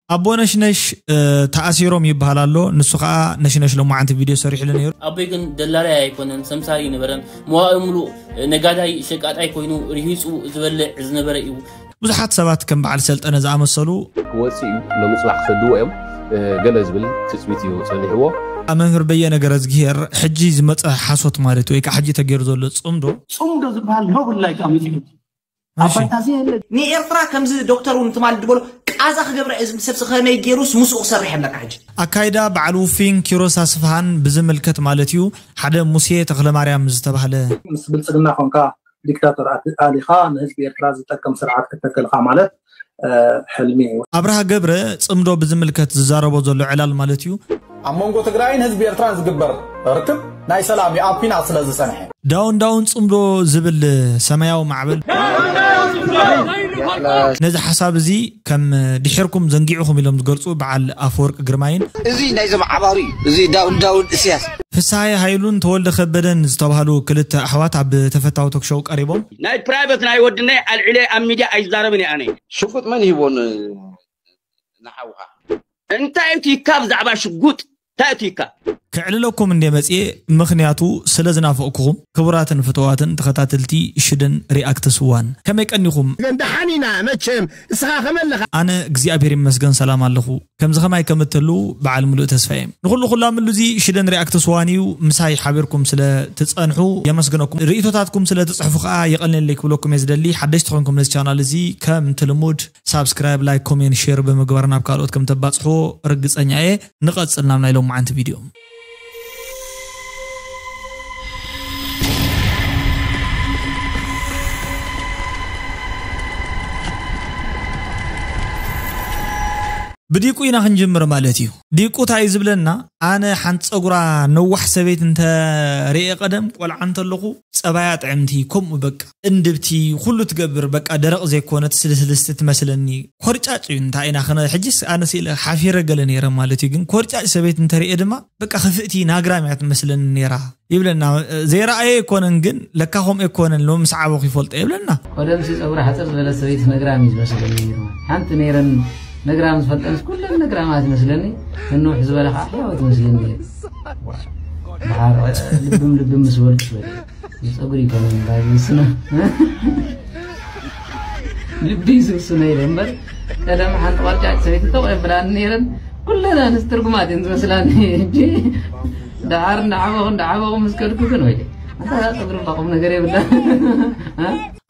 ኣቦ ነሽነሽ ተኣሲሮም ይበሃል ኣሎ። ንሱ ከዓ ነሽነሽ ሎማዓንቲ ቪድዮ ሰሪሕሉ ነይሩ። ኣቦይ ግን ደላላይ ኣይኮነን፣ ሰምሳሪ ኣይነበረን። መዋእል ሙሉእ ነጋዳይ ሸቃጣይ ኮይኑ ርሂፁ ዝበልዕ ዝነበረ እዩ። ብዙሓት ሰባት ከም በዓል ሰልጠነ ዝኣመሰሉ ክወፅእ እዩ፣ ሎሚ ፅባሕ ክሰድዎ እዮም ገለ ዝብል ትፅቢት እዩ ፀኒሕዎ። መምህር በየነ ገረዝግሄር ሕጂ ዝመፀ ሓሶት ማለት ወይ ከዓ ሕጂ ተገይሩ ዘሎ ፅምዶ ፅምዶ ዝበሃል ነብሉ ላይ ቃሚት እዩ። ኣባይታዚ የለ ንኤርትራ ከምዚ ዶክተር እውን ትማል ድበሎ ቃዛ ክገብረ እዚ ሰብ ከመይ ገይሩስ ምስኡ ክሰርሕ ኣለካ ሕጂ። ኣካይዳ በዓል ውፊን ኪሮስ ኣስፍሃን ብዝምልከት ማለት እዩ። ሓደ ሙሴ ተክለማርያም ዝተባህለ ምስ ብልፅግና ኮንካ ዲክታተር ኣሊኻ ንህዝቢ ኤርትራ ዝጠቅም ስርዓት ክተክልኻ ማለት ሕልሚ እዩ። ኣብርሃ ገብረ ፅምዶ ብዝምልከት ዝዛረቦ ዘሎ ዕላል ማለት እዩ። ኣብ መንጎ ትግራይን ህዝቢ ኤርትራን ዝግበር ርክብ ናይ ሰላም እዩ ኣብ ኲናት ስለ ዝጸንሐ። ዳውን ዳውን ፅምዶ ዝብል ሰማያዊ ማዕበል ነዚ ሓሳብ እዚ ከም ድሕርኩም ዘንጊዕኹም ኢሎም ዝገልፁ በዓል ኣፈወርቂ ግርማይን እዚ ናይዞም ዓባሩ እዩ። እዚ ዳውን ዳውን እስያስ ፍስሃየ ሃይሉን ተወልደ ከበደን ዝተባህሉ ክልተ ኣሕዋት ኣብ ተፈታዊ ቶክሾው ቀሪቦም ናይ ፕራይቨት ናይ ወድነይ ኣልዒለ ኣብ ሚድያ ኣይዛረብን እየ ኣነ። ሽጉጥ መን ሂቦ ንሓውኻ? እንታይ እቲ ይካ ብዛዕባ ሽጉጥ እንታይ እቲ ይካ? ክዕልለኩም እንደ መፅኤ ምኽንያቱ ስለ ዝናፈቅኩኹም ክቡራትን ፍተዋትን ተኸታተልቲ ሽደን ሪኣክትስ ዋን ከመይ ቀኒኹም? ደሓን ኢና መቸም እስኻ ከመለኻ? ኣነ እግዚኣብሔር ይመስገን ሰላም ኣለኹ። ከምዚ ከማይ ከም እትህልዉ በዓል ምሉእ ተስፋ እየ። ንኹሉ ኩላምሉ እዚ ሽደን ሪኣክትስ ዋን እዩ። ምሳይ ሓቢርኩም ስለ ትጸንሑ የመስግነኩም። ርእይቶታትኩም ስለ ትጽሕፉ ከኣ የቐንየለይ ክብለኩም እየ ዝደሊ። ሓደሽቲ ኾንኩም ነዚ ቻናል እዚ ከም ትልሙድ ሳብስክራይብ፣ ላይክ፣ ኮሜንት፣ ሼር ብምግባር ናብ ካልኦት ከም ተባጽሕዎ ርግጸኛ እየ። ንቐጽል ናብ ናይ ሎማዓንቲ ቪድዮ። ብዲቁ ኢና ክንጅምር ማለት እዩ። ዲቁ እንታይ እዩ ዝብለና? ኣነ ሓንቲ ፀጉራ ነዋሕ ሰበይቲ እንተ ርእየ ቀደም ቆልዓ እንተለኹ ፀባያ ጥዕምቲ ከምኡ በቃ እንድብቲ ኩሉ ትገብር በቃ ደረቕ ዘይኮነት ስልስልስቲ ትመስለኒ። ኮርጫጭ እዩ እንታይ ኢና ክነ ሕጅስ ኣነ ስኢለ ሓፊረ ገለ ነይረ ማለት እዩ። ግን ኮርጫጭ ሰበይቲ እንተ ርእየ ድማ በቃ ክፍእቲ ናግራም እያ ትመስለኒ ነይራ። ይብለና ዘይረኣየ ኣይኮነን ግን ለካ ከምኡ ኣይኮነን ሎ ምስ ዓበኹ ይፈልጦ ይብለና። ቀደምሲ ጸጉሪ ሓጽር ዝበለት ሰበይቲ ነግራም እዩ ዝመስለኒ ነይሩ። ሓንቲ ነይረን ነግራም ዝፈልጠንስ ኩለን ነግራማት ይመስለኒ። ንንውሕ ዝበለ ከዓ ሕያወት ይመስለኒ ነይሩ። ደሓር ልብም ልብም ምስ በልኩ በለ ንጸጉሪ ይኮነ እምበር ዝስነ ልቢ ይስብስነ ኢለ እምበር ቀደም ሓንቲ ቆርጫጭ ሰበይቲ ጠቕ የብላኒ ነይረን። ኩለን ኣንስቲ ርጉማት እየን ዝመስላኒ። ሕጂ ደሓር እንዳዓበኹ እንዳዓበኹ ምስ ከድኩ ግን ወይለይ ኣንታ እዛ ፀጉሪ እባ ቁም ነገር የብላ።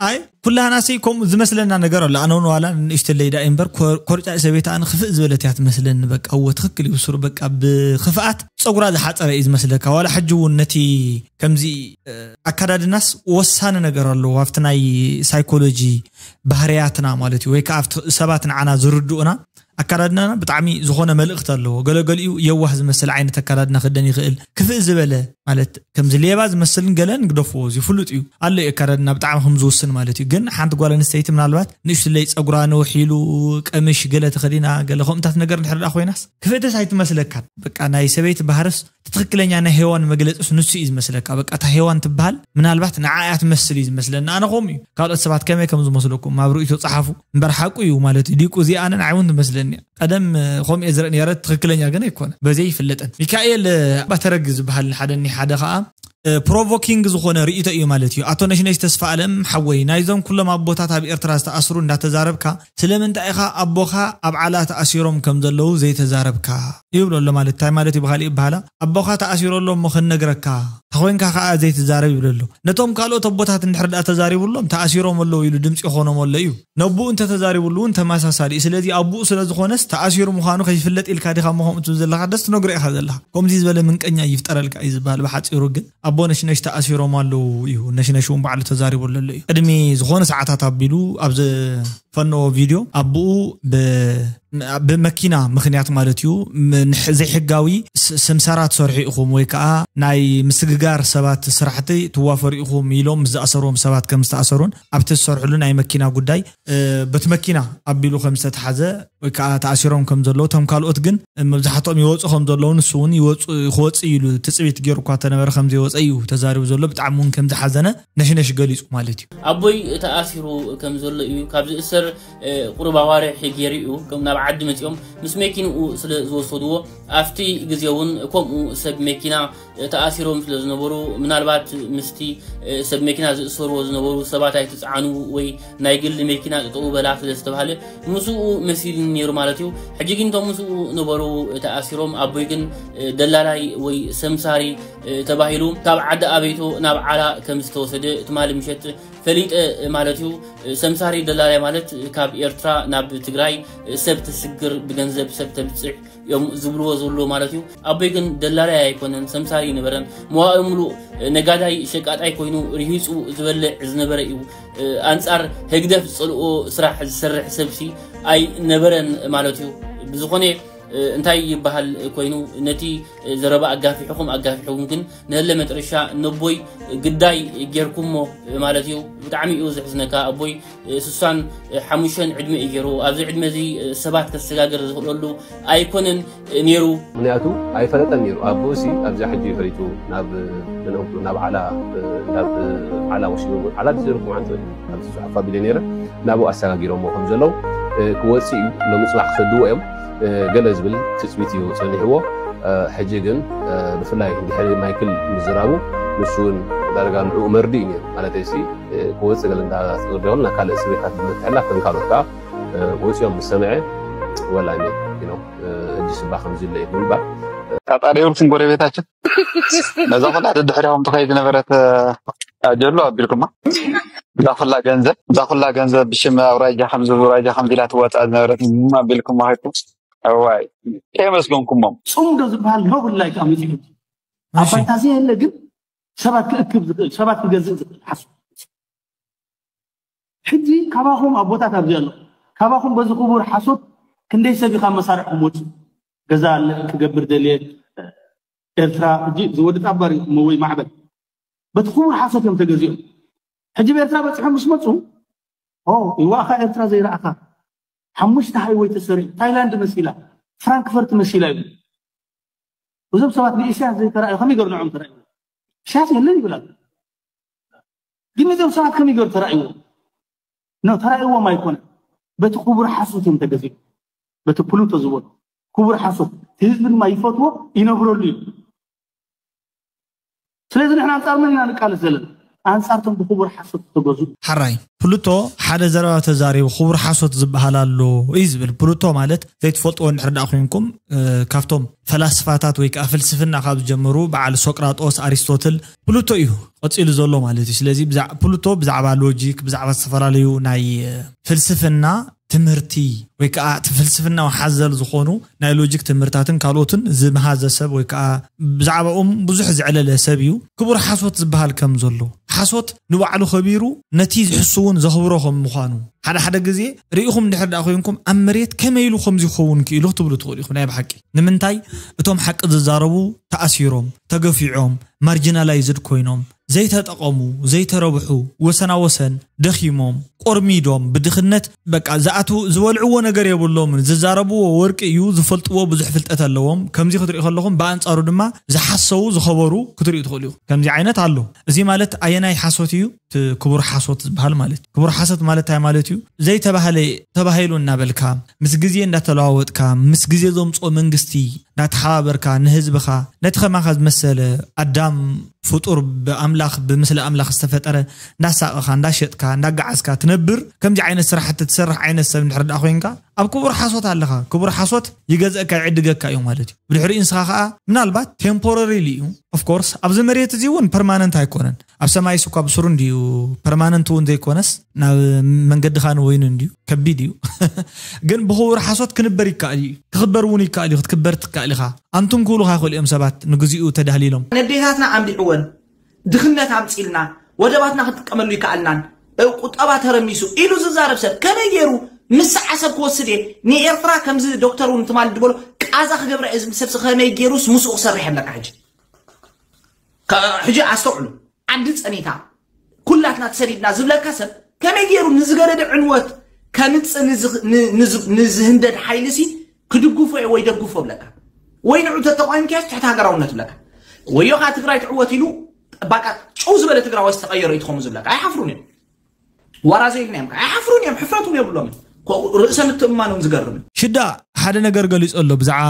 ኣይ ኩላህናሲ ከምኡ ዝመስለና ነገር ኣሎ። ኣነ እውን ዋላ ንእሽተለይ ዳ እምበር ኮ- ኮርጫጭ ሰበይቲ ኣነ ክፍእ ዝበለት እያ ትመስለኒ። በቃ እወ ትኽክል እዩ ብስሩ በቃ ብክፍኣት ፀጉራ ዝሓፀረ እዩ ዝመስለካ። ዋላ ሕጂ እውን ነቲ ከምዚ እ፣ ኣካዳድናስ ወሳኒ ነገር ኣለዎ ኣብቲ ናይ ሳይኮሎጂ ባህርያትና ማለት እዩ። ወይ ከዓ ኣብቲ ሰባት ንዓና ዝርድኡና ኣካዳድናና ብጣዕሚ ዝኾነ መልእኽቲ ኣለዎ። ገለገሊኡ የዋህ ዝመስል ዓይነት ኣካዳድና ክደን ይኽእል። ክፍእ ዝበለ ማለት ከምዚ ሌባ ዝመስልን ገለን ግደፍዎ እዚ ፍሉጥ እዩ። ኣሎ እዩ ኣካዳድና ብጣዕሚ ከም ዝውስን ማለት እዩ። ግን ሓንቲ ጓል ኣንስተይቲ ምናልባት ንእሽትለይ ፀጉራ ነውሕ ኢሉ ቀምሽ ገለ ተኸዲና ገለ ከምኡታት ነገር እንድሕር ደኣ ኮይናስ ክፍእትስ ኣይትመስለካን። በቃ ናይ ሰበይቲ ባህርስ እቲ ትኽክለኛ ናይ ሄዋን መግለፂስ ንሱ እዩ ዝመስለካ። በቃ እታ ሄዋን ትበሃል ምናልባት ንዓ እያ ትመስል እዩ ዝመስለኒ። ኣነ ከምኡ እዩ። ካልኦት ሰባት ከመይ ከም ዝመስለኩም ኣብ ርእይቶ ፀሓፉ እምበር ሓቁ እዩ ማለት እዩ። ዲቁ እዚኣ ኣነ ንዓይ እውን ትመስለኒ እያ። ቀደም ከምኡ እየ ዝርኢ ነይረ፣ ትኽክለኛ ግን ኣይኮነ በዚ ይፍለጠን። ሚካኤል ባተረግ ዝበሃል ሓደ እኒ ሓደ ከዓ ፕሮቮኪንግ ዝኾነ ርእይቶ እዩ ማለት እዩ። ኣቶ ነሽነሽ ተስፋ ኣለም ሓወይ ናይዞም ኩሎም ኣቦታት ኣብ ኤርትራ ዝተኣስሩ እንዳተዛረብካ ስለምንታይ ኢኻ ኣቦኻ ኣብ ዓላ ተኣሲሮም ከም ዘለዉ ዘይተዛረብካ ይብሎ ኣሎ ማለት እንታይ ማለት እዩ ብካሊእ ይበሃላ ኣቦኻ ተኣሲሩ ኣሎ እሞ ክንነግረካ ተኾይንካ ከዓ ዘይትዛረብ ይብሎ ኣሎ። ነቶም ካልኦት ኣቦታት እንድሕር ደኣ ተዛሪቡ ኣሎም ተኣሲሮም ኣለዉ ኢሉ ድምፂ ይኾኖም ኣሎ እዩ። ነብኡ እንተተዛሪቡሉ እውን ተመሳሳሊ እዩ። ስለዚ ኣቦኡ ስለ ዝኾነስ ተኣሲሩ ምዃኑ ከይፍለጥ ኢልካ ዲኻ እሞ ከምኡ ትብል ዘለኻ ደስ ትነግሮ ኢኻ ዘለኻ። ከምዚ ዝበለ ምንቀኛ ይፍጠረልካ እዩ ዝበሃል ብሓፂሩ ግን ኣቦ ነሽነሽ ተኣሲሮም ኣለዉ እዩ። ነሽነሽ እውን ባዕሉ ተዛሪቡ ኣሎ እዩ። ቅድሚ ዝኾነ ሰዓታት ኣቢሉ ኣብ ዝፈነዎ ቪድዮ ኣቦኡ ብ- ብመኪና ምኽንያት ማለት እዩ ም- ንሕ- ዘይሕጋዊ ስ- ስምሰራ ትሰርሑ ኢኹም ወይ ከዓ ናይ ምስግጋር ሰባት ስራሕቲ ትዋፈሩ ኢኹም ኢሎም ምስ ዝኣሰርዎም ሰባት ከም ዝተኣሰሩን ኣብቲ ዝሰርሕሉ ናይ መኪና ጉዳይ እ፣ በቲ መኪና ኣቢሉ ከም ዝተተሓዘ ወይ ከዓ ተኣሲሮም ከም ዘለዉ እቶም ካልኦት ግን መብዛሕትኦም ይወፁ ከም ዘለዉ ንሱ እውን ይወፁ ክወፅእ ኢሉ ትፅቢት ገይሩ እኳ ተነበረ ከም ዘይወፀ እዩ ተዛሪቡ ዘሎ። ብጣዕሚ እውን ከም ዝሓዘነ ነሽነሽ ገሊፁ ማለት እዩ። ኣቦይ ተኣሲሩ ከም ዘሎ እዩ ካብ ዝእሰር ቁሩብ ኣዋርሕ ገይሩ እዩ። ከም ናብ ዓዲ መፂኦም ምስ መኪንኡ ስለ ዝወሰድዎ፣ ኣብቲ ግዜ እውን ከምኡ ሰብ መኪና ተኣሲሮም ስለ ዝነበሩ፣ ምናልባት ምስቲ ሰብ መኪና ዝእሰርዎ ዝነበሩ ሰባት ኣይትፅዓኑ ወይ ናይ ግሊ መኪና ጠጠው በላ ስለ ዝተባሃለ ምስኡ መሲሉ ነይሩ ማለት እዩ። ሕጂ ግን እቶም ምስኡ ነበሩ ተኣሲሮም፣ ኣቦይ ግን ደላላይ ወይ ሰምሳሪ ተባሂሉ ካብ ዓዲ ኣበይቶ ናብ ዓላ ከም ዝተወሰደ ትማሊ ምሸት ፈሊጠ ማለት እዩ። ሰምሳሪ ደላላይ ማለት ካብ ኤርትራ ናብ ትግራይ ሰብ ተስግር፣ ብገንዘብ ሰብ ተብፅሕ እዮም ዝብልዎ ዘሎ ማለት እዩ። ኣቦይ ግን ደላላይ ኣይኮነን፣ ሰምሳሪ ነበረን። መዋእል ሙሉእ ነጋዳይ ሸቃጣይ ኮይኑ ርሂፁ ዝበልዕ ዝነበረ እዩ። ኣንፃር ህግደፍ ዝፀልኦ ስራሕ ዝሰርሕ ሰብሲ ኣይነበረን ማለት እዩ። ብዝኾነ እንታይ ይበሃል ኮይኑ፣ ነቲ ዘረባ ኣጋፊሕኹም ኣጋፊሕኹም ግን ንህለ መጥረሻ ነቦይ ግዳይ ጌርኩሞ ማለት እዩ። ብጣዕሚ እዩ ዘሕዝነካ ኣቦይ። ስሳን ሓሙሽተን ዕድመ እዩ ገይሩ። ኣብዚ ዕድመ እዚ ሰባት ከሰጋገር ዝኽእለሉ ኣይኮነን ነይሩ። ምክንያቱ ኣይፈለጠን ነይሩ። ኣቦ ሲ ኣብዛ ሕጂ ፈሊጡ ናብ ብነውቱ ናብ ዓላ ናብ ዓላ ወሲዶም ዓላ ዲዘይሩ ክምዓንተ ኣብዚ ጽሑፍ ኣቢለ ነይረ ናብኡ ኣሰጋጊሮሞ ከም ዘለዉ ክወጽእ እዩ። ሎሚ ጽባሕ ክሰድዎ እዮም ገለ ዝብል ትጽቢት እዩ ጸኒሕዎ። ሕጂ ግን ብፍላይ እንድሕሪ ማይክል ምዝራቡ ንሱ እውን ዳርጋ ንዕኡ መርድእ እዩ ነይሩ። ማለት ሲ ክወፅእ ገለ እንዳተዘርገበሉ ናብ ካልእ እስር ቤታት ብምትሕልላፍ ከም ካልኦት ከዓ ወፂኦም ምስ ሰምዐ ወላ እኔ ነው እጅ ስባ ከምዚ ለ ይብል እምበር ጣጣ ዶ ይብልኩም ጎረቤታችን ነዛ ኩላ ደድሕሪኹም ትኸይድ ዝነበረት ጀሎ ኣቢልኩማ እዛ ኩላ ገንዘብ እዛ ኩላ ገንዘብ ብሽም ኣውራጃ ከምዚ ኣውራጃ ከምዚ ኢላ ትወፃ ዝነበረት እማ ኣቢልኩማ ኸይድኩም እዋይ ከየመስገንኩሞም ፅምዶ ዝበሃል ኖብል ላይ ከዓ መፂኡ ኣብ ባይታ ዘየለ ግን ሰባት ክእክብ ዝኽእል ሰባት ክገዝእ ዝኽእል ሓሶት ሕጂ ካባኹም ኣቦታት ኣብዚ ኣሎ ካባኹም በዚ ክቡር ሓሶት ክንደይ ሰብ ኢኻ መሳርሕኩም ወፂ ገዛ ክገብር ደልየ ኤርትራ ሕጂ ዝወዲ ጣባር ኢኹም ወይ ማዕበል በቲ ክቡር ሓሶት እዮም ተገዚኦም ሕጂ ብኤርትራ በፂሖም ምስ መፁ ይዋእኻ ኤርትራ ዘይረኣኻ ሓሙሽተ ሃይወይ ተሰሪዑ ታይላንድ መሲላ ፍራንክፈርት መሲላ ይብሉ እዞም ሰባት ንኢሳያስ ዘይተራእዩ ከመይ ገሩ ንዖም ተራእዩ ኢሳያስ የለን ይብል ኣሎ ግን ነዚኦም ሰባት ከመይ ገሩ ተራእይዎ ኖ ተራእይዎም ኣይኮነ በቲ ክቡር ሓሶት እዮም ተገዚኡ በቲ ፕሉቶ ዝበሉ ክቡር ሓሶት ህዝቢ ድማ ይፈትዎ ይነብረሉ እዩ ስለዚ ንሕና ኣንጻር መን ኢና ንቃለስ ዘለና ኣንጻርቶም ብክቡር ሓሶት ዝተገዙ ሓራይ ፕሉቶ ሓደ ዘረባ ተዛሪቡ ክቡር ሓሶት ዝበሃል ኣሎ እዩ ዝብል ፕሉቶ ማለት ዘይትፈልጥዎ እንድሕር ደኣ ኮይንኩም ካብቶም ፈላስፋታት ወይ ከዓ ፍልስፍና ካብ ዝጀመሩ በዓል ሶቅራጦስ ኣሪስቶትል ፕሉቶ እዩ ቀፂሉ ዘሎ ማለት እዩ ስለዚ ፕሉቶ ብዛዕባ ሎጂክ ብዛዕባ ዝተፈላለዩ ናይ ፍልስፍና ትምህርቲ ወይ ከዓ እቲ ፍልስፍናዊ ሓዘል ዝኾኑ ናይ ሎጂክ ትምህርታትን ካልኦትን ዝመሃዘ ሰብ ወይ ከዓ ብዛዕባኦም ብዙሕ ዘዕለለ ሰብ እዩ ክቡር ሓሶት ዝበሃል ከም ዘሎ ሓሶት ንባዕሉ ከቢሩ ነቲ ዝሕሱ እውን ዘኽብሮ ከም ምዃኑ ሓደ ሓደ ግዜ ርኢኹም ድሕር ደኣ ኮይንኩም ኣብ መሬት ከመይ ኢሉ ከምዚ ክኸውን ክኢሉ ክትብሉ ትኽእሉ ኢኹም ናይ ብሓቂ ንምንታይ እቶም ሓቂ ዝዛረቡ ተኣሲሮም ተገፊዖም ማርጂናላይዝድ ኮይኖም ዘይተጠቐሙ፣ ዘይተረብሑ፣ ወሰናወሰን ደኺሞም፣ ቆርሚዶም፣ ብድኽነት በቃ ዝኣትዉ ዝበልዕዎ ነገር የብሎምን፣ ዝዛረብዎ ወርቂ እዩ፣ ዝፈልጥዎ ብዙሕ ፍልጠት ኣለዎም፣ ከምዚ ክትሪኡ ከለኹም ብኣንጻሩ ድማ ዝሓሰዉ ዝኸበሩ ክትሪኡ ትኽእሉ ኢኹም። ከምዚ ዓይነት ኣሎ። እዚ ማለት ኣየናይ ሓሶት እዩ? እቲ ክቡር ሓሶት ዝበሃል ማለት እዩ። ክቡር ሓሶት ማለት እንታይ ማለት እዩ? ዘይተባህለ ተባሂሉ እናበልካ፣ ምስ ግዜ እንዳተለዋወጥካ፣ ምስ ግዜ ዘምጽኦ መንግስቲ እንዳተሓባበርካ ንህዝብኻ ነቲ ከማኻ ዝመሰለ ኣዳም ፍጡር ብኣምላኽ ብምስሊ ኣምላኽ ዝተፈጠረ እንዳሳቐኻ እንዳሸጥካ እንዳጋዓዝካ ትነብር ከምዚ ዓይነት ስራሕቲ ትሰርሕ ዓይነት ሰብ እንድሕር ደኣ ኮይንካ ኣብ ክቡር ሓሶት ኣለኻ ክቡር ሓሶት ይገዝእካ ይዕድገካ እዩ ማለት እዩ ብድሕሪኡ ንስኻ ከዓ ምናልባት ቴምፖረሪሊ እዩ ኦፍኮርስ ኣብዚ መሬት እዚ እውን ፐርማነንት ኣይኮነን ኣብ ሰማይስ እኳ ብስሩ እንድዩ ፐርማነንት እውን ዘይኮነስ ናብ መንገድኻ ንወይኑ እንድዩ ከቢድ እዩ ግን ብኽቡር ሓሶት ክንበር ይከኣል እዩ ክኽበር እውን ይከኣል እዩ ክትክበር ትከኣል ኢኻ ኣንቱም ክብሉኻ ይኽእሉ እዮም ሰባት ንግዚኡ ተዳህሊሎም ነዴታትና ኣንቢዕወን ድኽነት ኣምፂልና ወደባትና ክንጥቀመሉ ይከኣልናን ቁጠባ ተረሚሱ ኢሉ ዝዛረብ ሰብ ከመይ ገይሩ ምስ ዓሰብ ክወስድ እየ ንኤርትራ ከምዚ ዶክተር እውን ትማል ዝበሎ ቃዛ ክገብራ እየ ዝብል ሰብሲ ከመይ ገይሩስ ምስኡ ክሰርሕ የብለካ ሕጂ ሕጂ ኣስተውዕሉ ዓዲ ጸኒታ ኩላትና ተሰዲድና ዝብለካ ሰብ ከመይ ገይሩ ንዝገደደ ዕንወት ከምጽእ ንዝህንደድ ሓይሊ ሲ ክድግፎ እየ ወይ ደግፎ ብለካ ወይ ንዑ ተተቋይምካዮ ትሕቲ ሃገራውነት ብለካ ወዮ ከዓ ትግራይ ትዕወት ኢሉ ባቃ ጭው ዝበለ ትግራዋይ ዝተቀየሮ እዩ ትኸውን ዝብለካ ኣይሓፍሩን እዮም ዋራ ዘይልና እዮም ኣይሓፍሩን እዮም ሕፍረት እውን የብሎምን ርእሰ ምትእምማኖም ዝገርም እዩ። ሽዳ ሓደ ነገር ገሊጹ ኣሎ ብዛዕባ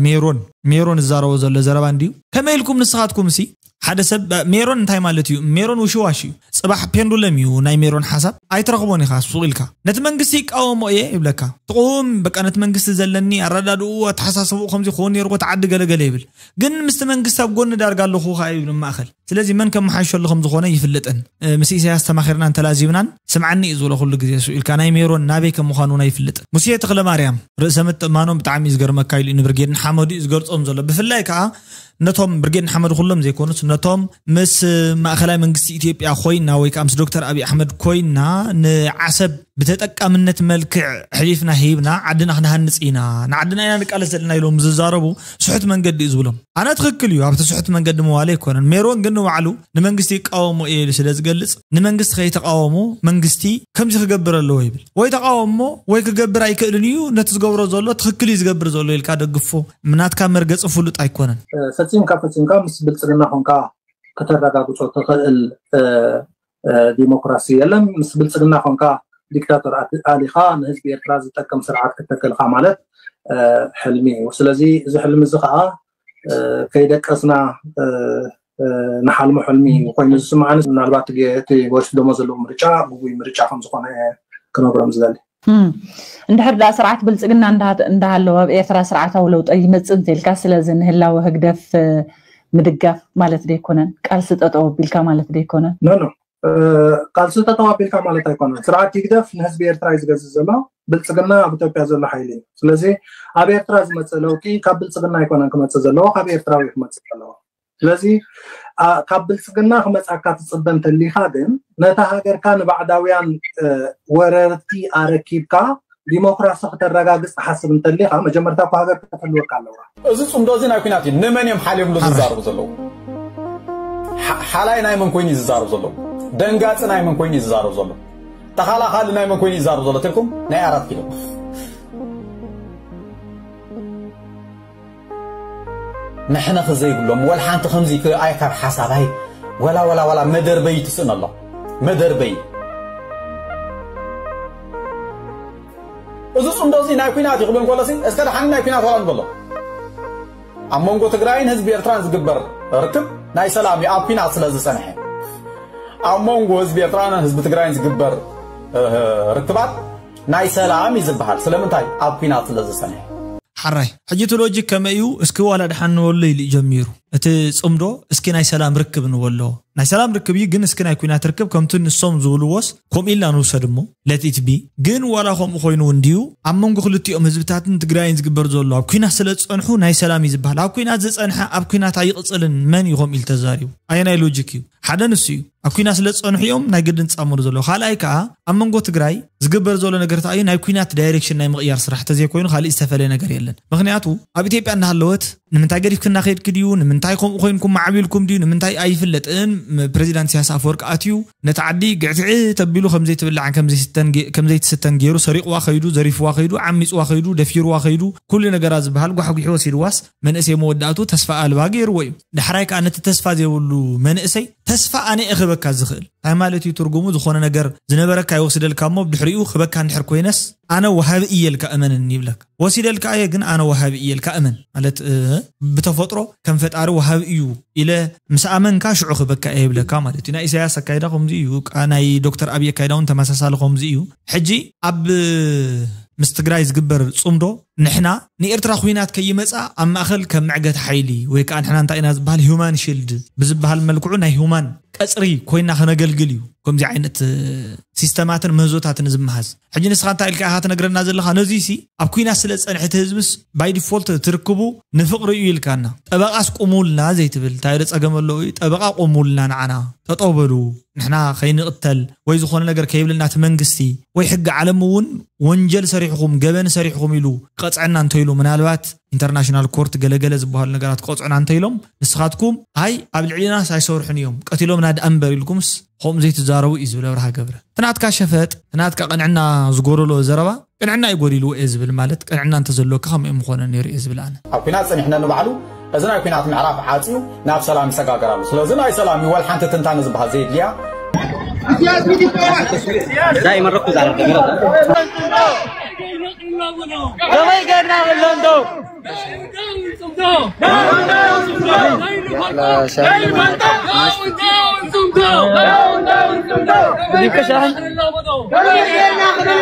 ሜሮን። ሜሮን ዝዛረቦ ዘሎ ዘረባ እንድዩ። ከመይ ኢልኩም ንስኻትኩም ሲ ሓደ ሰብ ሜሮን እንታይ ማለት እዩ? ሜሮን ውሽዋሽ እዩ። ጽባሕ ፔንዱለም እዩ ናይ ሜሮን ሓሳብ። ኣይትረኽቦን ኢኻ ሱቕ ኢልካ። ነቲ መንግስቲ ይቃወሞ እየ ይብለካ። ጥቑም በቃ ነቲ መንግስቲ ዘለኒ ኣረዳድኡ ኣተሓሳስብኡ ከምዚ ክኸውን ነይርዎ ተዓዲ ገለገለ ይብል። ግን ምስቲ መንግስቲ ኣብ ጎኒ ዳርጋ ኣለኹ ከኣ ይብል ማእኸል። ስለዚ መን ከመሓይሸሉ ከም ዝኾነ ይፍልጥን። እ፣ ምስ ኢሳያስ ተማኺርናን ተላዚብናን ስምዓኒ እዩ ዝብሎ ኩሉ ግዜ ሱቕ ኢልካ። ናይ ሜሮን ናበይ ከም ምዃኑ እውን ኣይፍልጥን። ሙሴ ተኽለማርያም ርእሰ ምትእማኖም ብጣዕሚ እዩ ዝገርመካ ኢሉ ንብርጌድ ንሓመዱ እዩ ዝገልጾም ዘሎ። ብፍላይ ከኣ ነቶም ብርጌድ ንሓመዱ ኩሎም ዘይኮኑስ ነቶም ምስ ማእኸላይ መንግስቲ ኢትዮጵያ ኮይና ወይ ከኣ ምስ ዶክተር ኣብይ ኣሕመድ ኮይና ንዓሰብ ብተጠቃምነት መልክዕ ሕሊፍና ሂብና ዓድና ክንሃንጽ ኢና፣ ንዓድና ኢና ንቃለስ ዘለና ኢሎም ዝዛረቡ ስሑት መንገዲ እዩ ዝብሎም። ኣነ ትኽክል እዩ ኣብቲ ስሑት መንገዲ ምዋለ ኣይኮነን። ሜሮን ግን ንባዕሉ ንመንግስቲ ይቃወሞ እየ ኢሉ ስለ ዝገልጽ ንመንግስቲ ከይተቃወሙ መንግስቲ ከምዚ ክገብር ኣለዎ ይብል። ወይ ተቃወሞ ወይ ክገብር ኣይክእልን እዩ፣ ነቲ ዝገብሮ ዘሎ ትኽክል እዩ ዝገብር ዘሎ ኢልካ ደግፎ። ናትካ መርገጺ ፍሉጥ ኣይኮነን። እ፣ ፈጺምካ ፈጺምካ ምስ ብልጽግና ኮንካ ከተረጋግጾ ትኽእል፣ እ፣ እ፣ ዲሞክራሲ የለን። ምስ ብልጽግና ኮንካ ዲክታቶር ኣት-፣ ኣሊኻ ንህዝቢ ኤርትራ ዝጠቅም ስርዓት ክትተክልካ ማለት፣ እ፣ ሕልሚ እዩ። ስለዚ እዚ ሕልሚ እዚ ከኣ፣ እ፣ ከይደቀስና፣ እ፣ እ፣ ንሓልሞ ሕልሚ ኮይኑ ዝስምዓኒ ምናልባት እቲ ወሲዶሞ ዘለዉ ምርጫ ግጉይ ምርጫ ከም ዝኾነ እየ ክነግሮም ዝደሊ። እም። እንድሕር ደኣ ስርዓት ብልጽግና እንዳ-፣ እንዳሃለወ ኣብ ኤርትራ ስርዓታዊ ለውጢ ይመጽእ እንተኢልካ፣ ስለዚ ንህላወ ህግደፍ፣ እ፣ ምድጋፍ ማለት ደይኮነን? ቃልሲ ጠጠው ኣቢልካ ማለት ደይኮነን? ኖ፣ ኖ። እ፣ ቃልሲ ጠጠው ኣቢልካ ማለት ኣይኮነን። ስርዓት ህግደፍ ንህዝቢ ኤርትራ እዩ ዝገዝእ ዘሎ። ብልጽግና ኣብ ኢትዮጵያ ዘሎ ሓይሊ እዩ። ስለዚ ኣብ ኤርትራ ዝመጽእ ለውጢ ካብ ብልጽግና ኣይኮነን ክመጽእ ዘለዎ፣ ካብ ኤርትራዊ እዩ ክመጽእ ዘለዎ። ስለዚ፣ ኣ፣ ካብ ብልጽግና ክመጻካ ትጽበ እንተሊኻ ግን ነታ ሃገርካ ንባዕዳውያን፣ እ፣ ወረርቲ ኣረኪብካ ዲሞክራሲ ክተረጋግጽ ትሓስብ እንተሊኻ መጀመርታ እኮ ሃገር ከተልወካ ኣለዋ። እዚ ጽምዶ እዚ ናይ ኲናት እዩ። ንመን እዮም ሓልዮምሉ ዝዛረቡ ዘለዉ? ሓ-፣ ሓላይ ናይ መን ኮይኑ እዩ ዝዛረብ ዘሎ? ደንጋጺ ናይ መን ኮይኑ እዩ ዝዛረብ ዘሎ? ተኻላኻሊ ናይ መን ኮይኑ እዩ ዝዛረብ ዘሎ? ትልኩም ናይ ኣራት ኪሎ። ንሕነኸ ዘይብሎም ወላ ሓንቲ ከምዚ ክ-፣ ኣይ ካብ ሓሳብ ኣይ ወላ፣ ወላ፣ ወላ መደርበይ ትስእን ኣሎ። መደርበይ። እዚ ጽምዶ እዚ ናይ ኲናት እዩ ክብል እንከሎ ሲ፣ እስከ ደሓን ናይ ኲናት ወላ ንበሎ። ኣብ መንጎ ትግራይን ህዝቢ ኤርትራን ዝግበር ርክብ ናይ ሰላም እዩ፣ ኣብ ኲናት ስለ ዝጸንሐ። ኣብ መንጎ ህዝቢ ኤርትራን ህዝቢ ትግራይን ዝግበር፣ እ፣ ርክባት ናይ ሰላም እዩ ዝበሃል። ስለምንታይ? ኣብ ኲናት ስለ ዝጸንሐ። ሓራይ። ሕጂ እቲ ሎጂክ ከመይ እዩ? እስኪ ዋላ ደሓን ንበሎ ኢሉ እዩ ጀሚሩ። እቲ ጽምዶ እስኪ ናይ ሰላም ርክብ ንበሎ። ናይ ሰላም ርክብ እዩ፣ ግን እስኪ ናይ ኲናት ርክብ ከምቲ ንሶም ዝብልዎስ ከምኡ ኢልና ንውሰድ እሞ፣ let it be። ግን ዋላ ከምኡ ኮይኑ እውን ድዩ ኣብ መንጎ ክልቲኦም ህዝብታትን ትግራይን ዝግበር ዘሎ? ኣብ ኲናት ስለ ዝጸንሑ ናይ ሰላም እዩ ዝበሃል። ኣብ ኲናት ዝጸንሐ ኣብ ኲናት ኣይቕጽልን መን እዩ ከምኡ ኢሉ ተዛሪቡ? ኣየናይ ሎጂክ እዩ? ሓደ ንሱ እዩ። ኣብ ኲናት ስለ ዝጸንሑ እዮም ናይ ግድን ዝጻመሩ ዘለዉ። ካልኣይ ከኣ ኣብ መንጎ ትግራይ ዝግበር ዘሎ ነገር እንታይ እዩ? ናይ ኲናት ዳይሬክሽን ናይ ምቕያር ስራሕ ተዘይኮይኑ ካልእ ዝተፈለየ ነገር የለን። ምኽንያቱ ኣብ ኢትዮጵያ እናሃለወት ንምንታይ ገዲፍክና ከይድኪ ድዩ? ንምንታይ ከምኡ ኮይንኩም ማዕቢልኩም ድዩ? ንምንታይ ኣይፍለጥን። ም-፣ ፕሬዚዳንት ኢሳያስ ኣፈወርቂ ኣትዩ ነቲ ዓዲ ግዕትዒ ተቢሉ ከም ዘይትብላዕን ከም ዘይስተን ገ-፣ ከም ዘይትስተን ገይሩ ሰሪቕዋ ከይዱ፣ ዘሪፍዋ ከይዱ፣ ዓሚጽዋ ከይዱ፣ ደፊርዋ ከይዱ፣ ኩሉ ነገራ ዝበሃል ጓሕጒሑ ወሲድዋስ መንእሰይ መወዳእቱ ተስፋ ኣልባ ገይርዎ እዩ። ዳሕራይ ከኣ ነቲ ተስፋ ዘይብሉ መንእሰይ ተስፋ ኣነ እየ ክህበካ ዝኽእል። እንታይ ማለት እዩ ትርጉሙ? ዝኾነ ነገር ዝነበረካ ይወስደልካ እሞ ብድሕሪኡ ክህበካ እንድሕር ኮይነስ ኣነ ወሃቢ እየ ኢልካ እመንኒ ይብለካ። ወሲደልካ እየ ግን ኣነ ወሃቢ እየ ኢልካ እመን። ማለት፣ እ፣ ብተፈጥሮ ከም ፈጣሪ ወሃቢ እዩ ኢለ ምስ ኣመንካ ሽዑ ክህበካ እየ ይብለካ ማለት እዩ። ናይ ኢሳያስ ኣካይዳ ከምዚ እዩ። ቃ-፣ ናይ ዶክተር ኣብይ ኣካይዳ እውን ተመሳሳሊ ከምዚ እዩ። ሕጂ ኣብ ምስ ትግራይ ዝግበር ጽምዶ ንሕና ንኤርትራ ኲናት ከይመጻ ኣብ ማእከል ከም መዕገቲ ሓይሊ ወይ ከኣ ንሕና እንታይ ኢና ዝበሃል ሁማን ሺልድ ብዝበሃል መልክዑ ናይ ሁማን ቀጽሪ ኮይና ከነገልግል እዩ። ከምዚ ዓይነት፣ እ፣ ሲስተማትን ምህዞታትን ዝመሃዝ። ሕጂ ንስኻ እንታይ ኢልካ ኢኻ ትነግረና ዘለኻ? ነዚ ሲ ኣብ ኲናት ስለ ዝጸንሐ እቲ ህዝብስ ባይ ዲፎልት ትርክቡ ንፍቕሪ እዩ ኢልካና። ጠበቓስ ቁሙልና ዘይትብል? እንታይ ዶ ጸገም ኣለዎ? ጠበቓ ቁሙልና ንዓና። ጠጠው በሉ። ንሕና ከይንቕተል ወይ ዝኾነ ነገር ከይብልና እቲ መንግስቲ ወይ ሕጊ ዓለም እውን ወንጀል ሰሪሕኹም፣ ገበን ሰሪሕኹም ኢሉ ክቐጽዐና እንተኢሉ፣ ምናልባት ኢንተርናሽናል ኮርት ገለገለ ዝበሃሉ ነገራት ክቐጽዑና እንተኢሎም፣ ንስኻትኩም ኣይ ኣብ ልዕሊናስ ኣይሰርሑን እዮም፣ ቀቲሎምና ደኣ እምበር ኢልኩምስ ከምኡ ዘይትዛረቡ እዩ ዝብል ኣብርሃ ገብረ። እቲ ናትካ ሸፈጥ፣ እቲ ናትካ ቅንዕና ዝጎደሎ ዘረባ፣ ቅንዕና እዩ ጎዲልዎ እየ ዝብል ማለት ቅንዕና እንተዘለወካ ከምኡ እዩ ምኾነ ነይሩ እየ ዝብል ኣነ። ኣብ ኲናት ጸኒሕና ንባዕሉ እዚ ናይ ኲናት ምዕራፍ ዓጽዩ ናብ ሰላም ይሰጋገር ኣሎ። ስለዚ ናይ ሰላም እዩ፣ ወላ ሓንቲ ትንታነ ዝበሃል ዘየድልያ። لا يمرقوا على الدمرة. ከመይ ጌርና ክብሎም ደው?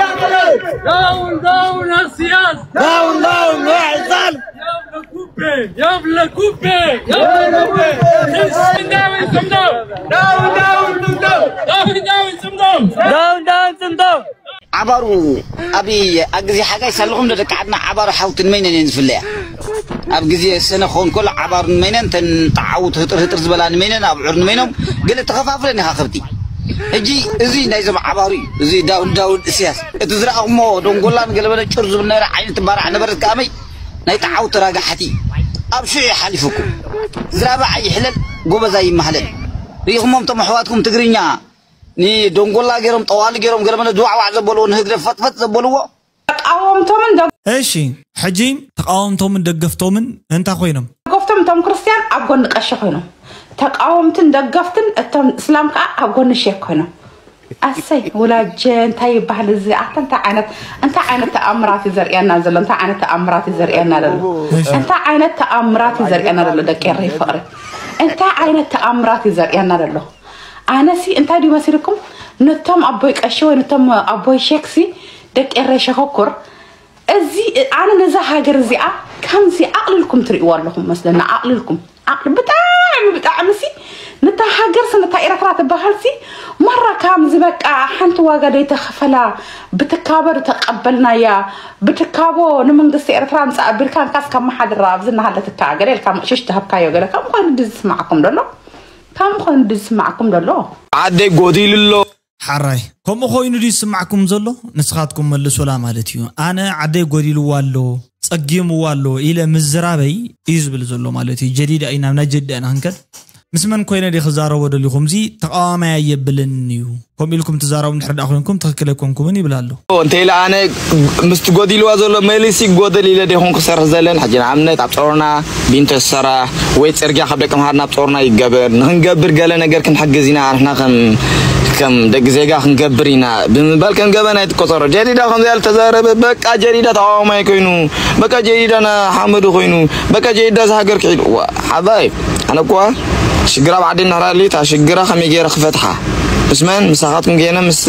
Down, down, Asias! Down, down, Waisal! Yavla kupe! Yavla kupe! Yavla kupe! Down, down, down! Down, down, down! Down, down, down! ዓባሩ ኣብ ኣብ ግዜ ሓጋይ ሳለኹም ዶ ደቂ ዓድና ዓባሩ ሓውቲ ንመይነን እየን ዝፍለያ? ኣብ ግዜ ሰነ ክኸውን ከሎ ዓባሩ ንመይነን፣ እተን ጣዓውት ህጥር ህጥር ዝበላ ንመይነን፣ ኣብዑር ንመይኖም፣ ገለ ተኸፋፍለን ኢኻ ከብቲ። ሕጂ እዚ ናይዞም ዓባሩ እዩ፣ እዚ ዳውድ ዳውድ እስያስ። እቲ ዝረኣኹሞ ደንጎላን ገለበለ ጭር ዝብል ነበረ፣ ዓይኒ ትባራዕ ነበረት ከኣመይ ናይ ጣዓውት ተራጋሕቲ። ኣብ ሽዑ እዩ ሓሊፉኩም። ዝራባዕ ይሕለል፣ ጎበዝ ኣይመሃለል። ርኢኹሞም እቶም ኣሕዋትኩም ትግርኛ ንደንጎላ ገይሮም ጠዋሊ ገይሮም ገለመለ ድዋዕዋዕ ዘበልዎ ንህግደፍ ፈጥፈጥ ዘበልዎ ተቃወምቶምን እሺ ሕጂ ተቃወምቶምን ደገፍቶምን እንታይ ኮይኖም? ደገፍቶም እቶም ክርስትያን ኣብ ጎኒ ቀሺ ኮይኖም ተቃወምትን ደገፍትን እቶም እስላም ከዓ ኣብ ጎኒ ሼክ ኮይኖም ኣሰይ ውላጀ እንታይ ይበሃል እዚ ኣታ እንታይ ዓይነት እንታይ ዓይነት ተኣምራት እዩ ዘርእየና ዘሎ እንታይ ዓይነት ተኣምራት እዩ ዘርእየና ዘሎ እንታይ ዓይነት ተኣምራት እዩ ዘርእየና ዘሎ ደቂ ኤረይ ፍቕሪ እንታይ ዓይነት ተኣምራት እዩ ዘርእየና ዘሎ ኣነሲ እንታይ ድዩ መሲልኩም ነቶም ኣቦይ ቀሺ ወይ ነቶም ኣቦይ ሼክሲ ደቂ ኤረይ ሸኾኩር እዚ ኣነ ነዛ ሃገር እዚኣ ከምዚ ኣቕልልኩም ትርእይዋ ኣለኹም መስለና ኣቕልልኩም ኣቕል ብጣዕሚ ብጣዕሚ ሲ ነታ ሃገር ሲ ነታ ኤረትራ ትበሃል ሲ ማራ ከምዚ በቃ ሓንቲ ዋጋ ደይተኸፈላ ብትካቦ ዝተቐበልናያ ብትካቦ ንመንግስቲ ኤረትራ ኣምጻእ ኣቢልካ እንካስ ካብ መሓድራ ኣብዚ እናሃለትካ ገለ ኢልካ መቕሽሽ ትሃብካዮ ገለ ከምኡ ኮይኑ ድዩ ዝስማዓኩም ደሎ ከምኡ ኮይኑ ድዩ ዝስማዓኩም ደሎ ዓደይ ጎዲሉ ኣሎ። ሓራይ ከምኡ ኮይኑ ድዩ ዝስማዕኩም ዘሎ? ንስኻትኩም መልሱላ ማለት እዩ። ኣነ ዓደይ ጎዲልዋ ኣሎ፣ ጸጊምዋ ኣሎ ኢለ ምዝራበይ እዩ ዝብል ዘሎ ማለት እዩ። ጀዲዳ ኢና፣ ናብ ናይ ጀዲዳ ኢና ክንከድ። ምስ መን ኮይነ ድየ ክዛረቦ ደልዩ? ከምዚ ተቃዋማይ ኣየብልን እዩ። ከምኡ ኢልኩም ትዛረቡ እንድሕር ደኣ ኮይንኩም ትኽክል ኣይኮንኩምን ይብል ኣሎ። እንተ ኢለ ኣነ ምስቲ ጎዲልዋ ዘሎ መሊሲ ጎደል ኢለ ዶ ይኹን ክሰርሕ ዘለን? ሕጂ ንኣብነት ኣብ ጾሮና ቢንቶ ዝሰራሕ ወይ ጽርግያ ካብ ደቂ ምሃር ናብ ጾሮና ይገበር ንክንገብር ገለ ነገር ክንሕግዝ ኢና ንሕና ከም ከም ደቂ ዜጋ ክንገብር ኢና ብምባል ከም ገበን ኣይትቆጸሮ። ጀዲዳ ከምዚ ያለ ተዛረበ በቃ ጀዲዳ ተቃዋማይ ኮይኑ በቃ ጀዲዳ ና ሓመዱ ኮይኑ በቃ ጀዲዳ ዝሃገር ክዒድ ዋ ሓባይ ኣነ እኳ ሽግራ ኣብ ዓዲ እንድሕር ኣልዩ እታ ሽግራ ከመይ ገይረ ክፈትሓ ምስ መን ምሳኻትኩም ገይነ ምስ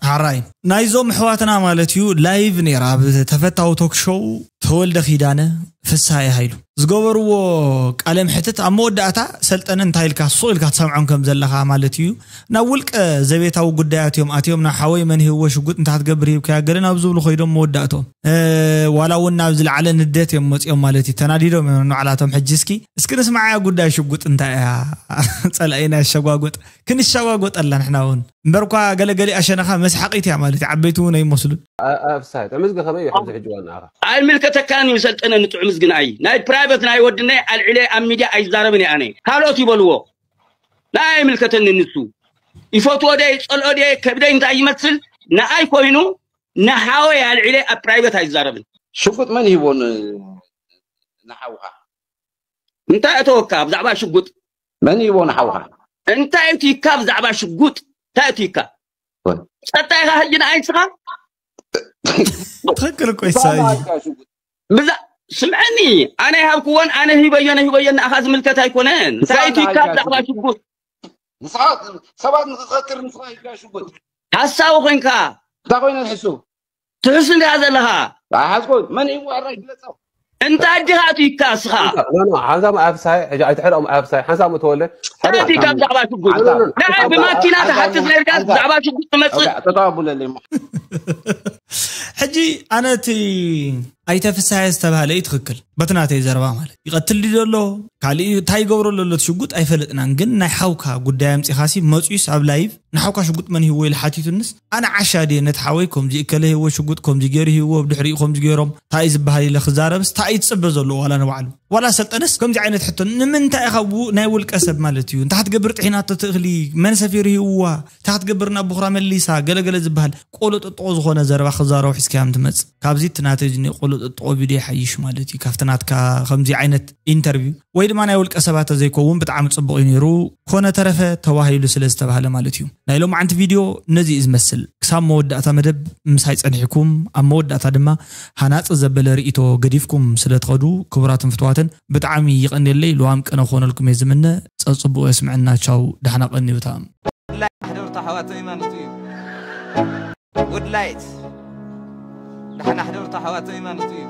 ሓራይ ናይዞም ኣሕዋትና ማለት እዩ ላይቭ ነይራ ኣብ ተፈታዊ ቶክ ሾው ተወልደ ኪዳነ ፍስሃየ ሃይሉ ዝገበርዎ ቃለ ምሕትት ኣብ መወዳእታ ሰልጠነ እንታይ ኢልካ ሱቕ ኢልካ ትሰምዖም ከም ዘለኻ ማለት እዩ ናብ ውልቀ ዘቤታዊ ጉዳያት እዮም ኣትዮም ናብ ሓወይ መን ሂብዎ ሽጉጥ እንታይ ክትገብር ሂብካያ ገለ ናብ ዝብሉ ኮይዶም መወዳእቶም ዋላ እውን ናብ ዝለዓለ ንደት እዮም መፂኦም ማለት እዩ ተናዲዶም እዮም ንባዕላቶም ሕጂ እስኪ እስኪ ንስማዓያ ጉዳይ ሽጉጥ እንታይ እያ ፀላኢና የሸጓጎጥ ክንሻጓጎጠላ ንሕና እውን እምበርኳ ገለገሊኣ ሸነኻ መስሓቒት እያ ማለት እዩ ዓበይቲ እውን ኣይመስሉን ኣብሳይ ጥዕምዝጊ ከመይ እዩ ሕዚ ሕጂ ዋናኻ ኣይምልከተካን እዩ ሰልጠነ ንጥዑምዝጊ ንኣይ ናይ ፕራይቨት ናይ ወድነይ ኣልዒለ ኣብ ሚድያ ኣይዛረብን እየ ኣነ ካልኦት ይበልዎ ንኣይ ኣይምልከተኒ ንሱ ይፈትዎ ደየ ይፀልኦ ደየ ከብደይ እንታይ ይመስል ንኣይ ኮይኑ ንሓወይ ኣልዒለ ኣብ ፕራይቨት ኣይዛረብን ሽጉጥ መን ሂቦ ንሓውኻ እንታይ እተወካ ብዛዕባ ሽጉጥ መን ይቦ ንሓውኻ እንታይ እትይካ ብዛዕባ ሽጉጥ እንታይ እትይካ ጸጣይኻ ሕጂ ንኣይ ንስኻ ትኽክል እኮ ይሳይ ብዛ ስምዐኒ ኣነ ይሃብክዎን ኣነ ሂበዮ ነሂበዮ ንኣኻ ዝምልከት ኣይኮነን እንታይ እትይካ ብዛዕባ ሽጉጥ ንስኻ ሰባት ንኽኸክር ንስኻ ሂብካ ሽጉጥ ሓሳዊ ኮይንካ እንታይ ኮይነ ንሕሱ ትሕሱ እንዲኻ ዘለኻ ኣይሓዝኩን መን እዩ ዋራ ይግለጾ እንታይ ኣዲኻ ኣትዩካ እስኻ ሓንሳብ ኣብሳይ ሕጂ ኣይትሕረኦም ኣብሳይ ሓንሳብ ምተወለ ኣቲካ ብዛዕባ ሽጉጥ ንዓይ ብማኪና ትሓትት ነርካ ብዛዕባ ሽጉጥ ትመፅእ ጠጠው ኣቡለለይ እሞ ሕጂ ኣነ እቲ ኣይተ ፍስሃየ ዝተባህለ እዩ ትኽክል በቲ ናተይ ዘረባ ማለት ይቐትል ድዩ ዘሎ ካሊእ እንታይ ይገብሮ ዘሎ እቲ ሽጉጥ ኣይፈለጥናን ግን ናይ ሓውካ ጉዳይ ኣምፂኻሲ መፅዩስ ኣብ ላይቭ ንሓውካ ሽጉጥ መን ሂብዎ ኢሉ ሓቲቱንስ ኣነ ዓሻ ድየ ነቲ ሓወይ ከምዚ እከለ ሂብዎ ሽጉጥ ከምዚ ገይሩ ሂብዎ ብድሕሪኡ ከምዚ ገይሮም እንታይ እዩ ዝበሃል ኢለ ክዛረብስ እንታይ እዩ ትፅበ ዘለዎ ዋላ ንባዕሉ ዋላ ሰልጠነስ ከምዚ ዓይነት ሕቶ ንምንታይ ኢኻ ው- ናይ ውልቀ ሰብ ማለት እዩ እንታይ ክትገብር ጥሒናቶ ትእኽሊ መን ሰፊሩ ሂብዋ እንታይ ክትገብር ናብ ብኹራ መሊሳ ገለገለ ዝበሃል ቆሎ ጥጥቖ ዝኾነ ዘረባ ክዛረቡ ሒዝካዮም ትመፅእ ካብዚ እቲ ናተይ ዝኒኦ ቆሎ ጥቆ ቪድዮ ይሓይሽ ማለት እዩ ካብቲ ናትካ ከምዚ ዓይነት ኢንተርቪው ወይ ድማ ናይ ውልቀ ሰባት ዘይከውን ብጣዕሚ ፅቡቅ እዩ ነይሩ። ኮነ ተረፈ ተባሂሉ ስለ ዝተባህለ ማለት እዩ። ናይ ሎማዓንቲ ቪድዮ ነዚ እዩ ዝመስል። ክሳብ መወዳእታ መደብ ምሳይ ፀኒሕኩም ኣብ መወዳእታ ድማ ሃናፂ ዘበለ ርእቶ ገዲፍኩም ስለ ትኸዱ ክቡራትን ፍትዋትን ብጣዕሚ ይቐንየለይ። ልዋም ቅነ ክኾነልኩም እየ ዝምነ። ፀፅቡቅ የስምዐና። ቻው፣ ዳሕና ቀንዩታ። ኣሕደርታ ሓዋተይ ማንቱ እዩ። ውድላይት ዳሕና ኣሕደርታ ሓዋተይ ማንቱ እዩ።